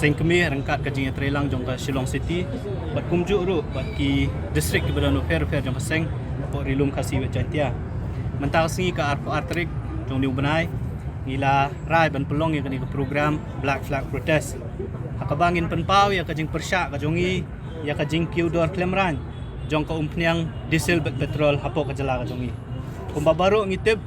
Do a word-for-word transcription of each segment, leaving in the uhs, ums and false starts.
Seng kmie ryngkat ka jingïatreilang jong ka Shillong City bad kumjuh ruh bad ki district kiba don bapher bapher jong ka seng hapoh Ri Lum Khasi West Jaintia. Mynta ka sngi ka arphew ar tarik jong une u bnai, ngi la rai ban pynlong ïa kane ka program Black Flag Protest, ha kaba ngin pynpaw ïa ka jingpyrshah ka jong ngi ïa ka jingkiew dor khlem rang jong ka umphniang diesel bad petrol hapoh ka jylla ka jong ngi. Kumba baroh ngi tip,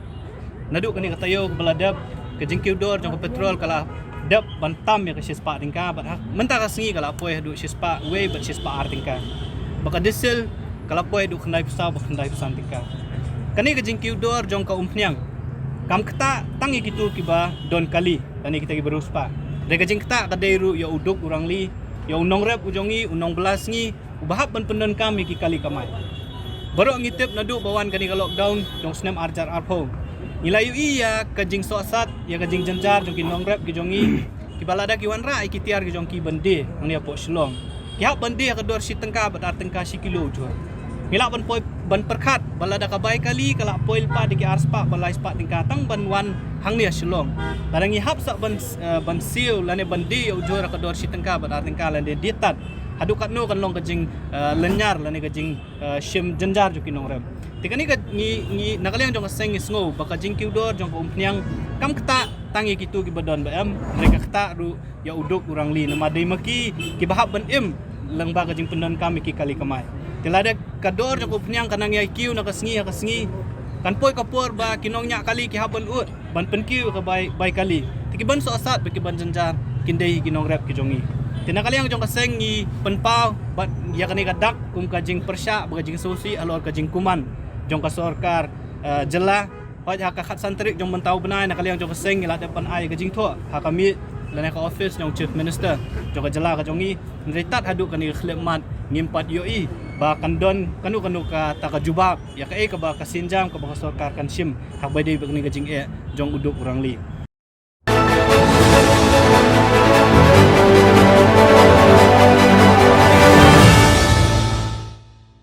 naduh kane ka taïew kaba la dep, ka jingkiew dor jong ka petrol ka la dep ban tam ïa ka shispah tyngka, bad ha mynta ka sngi ka la poi haduh shispah wei bad shispah ar tyngka. Bad ka diesel ka la poi haduh khyndaiphew saw bad khyndaiphew san tyngka. Kane ka jingkiew dor jong ka umphniang kam ktah tang ïa kito kiba don kali lane kita kiba riewspah. Hynrei ka jingktah ka dei ruh ïa u duk u rangli, ïa u nongrep u jong ngi, u nongbylla sngi, uba hap ban pyndonkam ïa ki kali kamai. Baroh ngi tip naduh ba wan kane ka lockdown jong snem ar hajar arphew, ngi la ïohi ïa ka jingsohsat, ïa ka jingjynjar jong ki nongrep ki jong ngi, kiba lada ki wanrah ïa ki tiar ki jong ki ban die hangne hapoh Shillong, ki hap ban die ha ka dor shi tyngka bad ar tyngka shi kilo ujhur. Ngi lah ban poi ban pyrkhat ba lada ka bai kali ka la poi lypa da ki arspah bad laispah tyngka tang ban wan hangne ha Shillong. Lada ngi hap sah ban, eh, ban siew lane ban die ujhur ha ka dor shi tyngka bad ar tyngka lane die tad, haduh katno kan long ka jing, eh, lynñiar lane ka jing, eh, shim jynjar jong ki nongrep. Te kane ka ngi, ngi na ka liang jong ka seng ngi sngew ba ka jingkiew dor jong ka umphniang kam ktah tang ïa kito kiba don ba em, hynrei ka ktah ruh ïa u duk u rangli, namar dei ma ki kiba hap ban im lyngba ka jingpyndonkam ïa ki kali kamai. Te lada ka dor jong ka umphniang ka nang ïai kiew na ka sngi ha ka sngi, kan poi ka por ba ki nongñiah kali ki hap ban ud ban pynkiew ïa ka bai, bai kali. Te ki ban sohsat bad ki ban jynjar kin dei ki nongrep ki jong ngi. Te na ka liang jong ka seng ngi pynpaw bad ïa kane ka dak kum ka jingpyrshah bad ka jingsngewsih halor ka jingkuman jong ka sorkar, eh, jylla. Hooid, ha ka khatsan tarik jong mynta u bnai na ka liang jong ka seng ngi la dep ban ai ka jingthoh ha ka miej lane ka office jong Chief Minister jong ka jylla ka jong ngi. Hynrei tad haduh kane ka khyllipmat ngim pat ïohi ba kan don kano kano kata ka jubab ïa kaei kaba ka sienjam kaba ka sorkar kan shim ha kaba ïadei bad kane ka jingeh jong u duk u rangli.